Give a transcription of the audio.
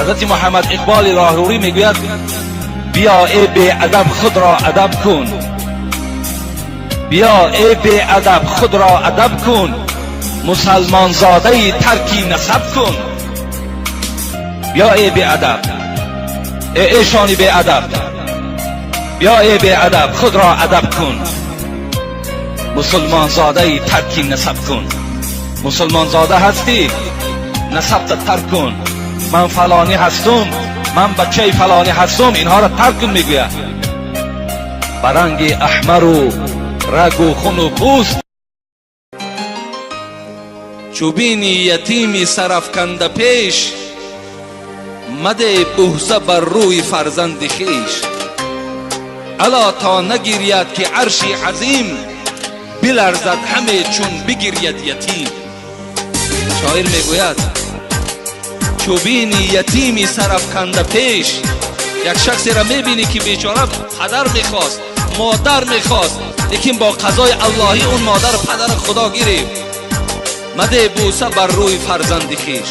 Ҳазрати Муҳаммад Иқболи Лоҳурӣ мегӯяд: биё эй беадаб, худро адаб кун, биё эй беадаб, худро адаб кун, мусалмонзодаи тарки насаб кун. Биё эй беадаб, эй эшони беадаб, биё эй беадаб, худро адаб кун, мусулмонзодаи тарки насаб кун. Мусулмонзода ҳастӣ, насабта тарк кун. Ман фалонӣ ҳастум, ман бачаи фалонӣ ҳастум, инҳоро тарк кун, мегӯяд. Ба ранги аҳмару рагу хуну пӯст. Чу бини ятими сарафканда пеш, маде бӯса бар рӯи фарзанди хеш. Ало то нагиряд, ки арши азим биларзад ҳаме, чун бигиряд ятим. Шоир мегӯяд: чу бини ятими сарафканда пеш, як шахсеро мебинӣ, ки бечора падар мехост, модар мехост, лекин бо қазои аллоҳӣ он модару падари худо гирифт, маде бӯса бар рӯи фарзанди хеш.